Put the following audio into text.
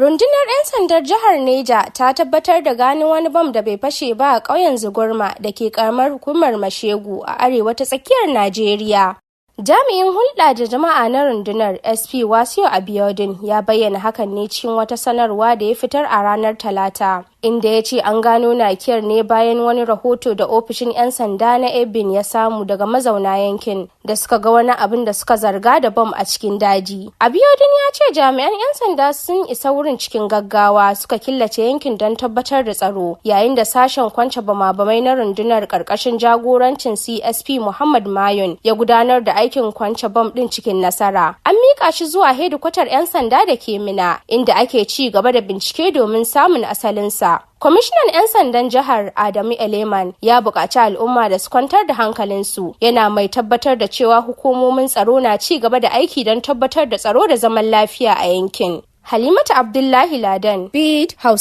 Rundunar 'yan sandar jihar Neja ta tabbatar da gano wani bam da bai fashe ba a ƙauyen Zugurma da ke ƙaramar hukumar Mashegu a arewa ta tsakiyar Najeriya. Jami'in hulɗa da jama'a na rundunar, SP Wasiu Abiodun, ya bayyana hakan ne cikin wata sanarwa da ya fitar a ranar Talata, inda ya ce an gano nakiyar ne bayan wani rahoto da ofishin 'yan sanda na Ebin ya samu daga mazauna yankin da suka ga wani abin da suka zarga da bom a cikin daji. Abiodun ya ce jami'an 'yan sanda sun isa wurin cikin gaggawa, suka killace yankin don tabbatar da tsaro, yayin da sashen kwance bama-bamai na rundunar karkashin jagorancin CSP Muhammad Mayun ya gudanar da aikin kwance bom din cikin nasara. An mika shi zuwa hedikwatar 'yan sanda da ke Mina, inda ake ci gaba da bincike domin samun asalinsa. Kwamishinan 'yan sandan jihar, Adamu Eleman, ya buƙaci al'umma da su kwantar da hankalinsu, yana mai tabbatar da cewa hukumomin tsaro na ci gaba da aiki don tabbatar da tsaro da zaman lafiya a yankin. Halimatu Abdullahi Ladan, Bid Hausa.